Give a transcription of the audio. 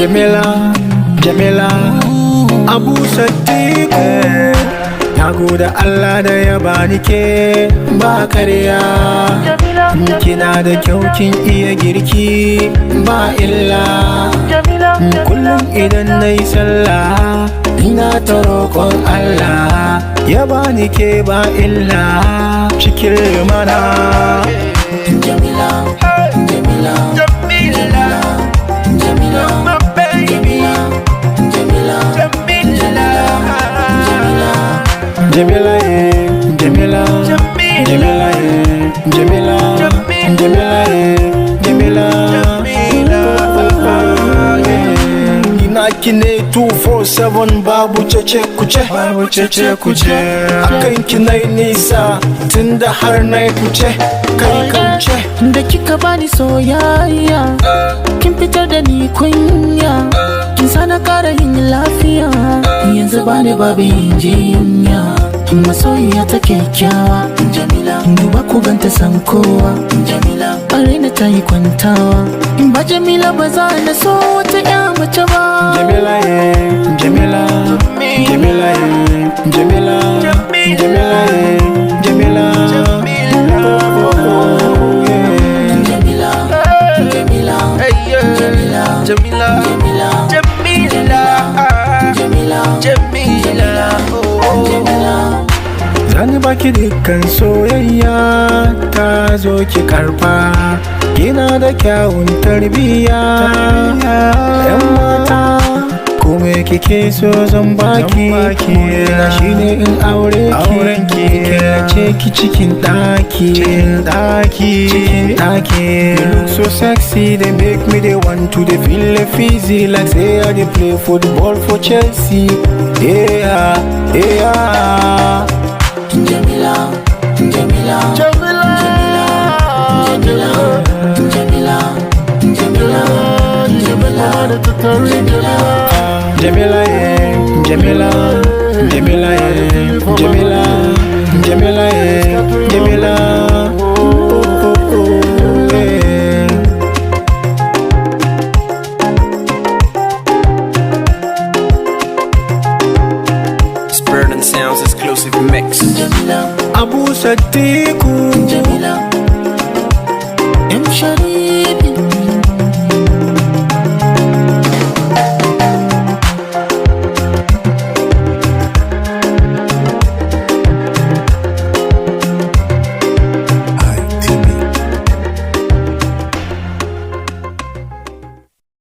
Jamila, Jamila, Abu Sadiku. Na gode Allah da ya bani ke ba karya. Kina da kyau, kin iya girki ba illa. Kullum idan na yi sallah ina ta roƙon Allah ya bani ke ba illa cikin lumana. Jamila, Jamila, Jamila, Jamila, my baby, Jamila, Jamila, Jamila, eh, Jamila, Jamila, eh, Jamila, Jamila, eh, Jamila, Jamila. Ina ki ne 247, babu cece kuce, babu cece kuce. Akan ki nai nisa tunda har nai kuce kai kauce. Da kika bani soyayya, kin fitar da ni kunya, kin sa na kara yin lafiya. Yanzu bani babu yin jinya. Masoyiya ta kyakkyawa, Jamila. Duba ku ganta san kowa, Jamila. A raina ta yi kwantawa. In ba Jamila ba za na so wata 'ya mace ba. Jamila, eh, Jamila, Jamila, eh, Jamila, Jamila, eh, Jamila, oh, yeah. Jamila, Jamila, Hey, yeah. Jamila, Jamila, Jamila, Jamila, Jamila, Jamila, oh. Jamila. Zani baki dukkan soyayya ta, zo ki karfa. Kina da kyawun tarbiyya, yan mata. Kome kike so zan baki. Burina shine in aure ki, killace ki cikin daki, daki, cikin daki. You look so sexy, they make me they want to they feel fizzy like say I dey play football for Chelsea. Yeah. Jamila, Jamila, Jamila, Jamila, Jamila, Jamila, Jamila, Jamila, yeah, Jamila, Jamila, yeah, Jamila, Jamila, yeah, Jamila, oh, yeah. Spirit and Sounds exclusive mix. Jamila. Abu Sadiq.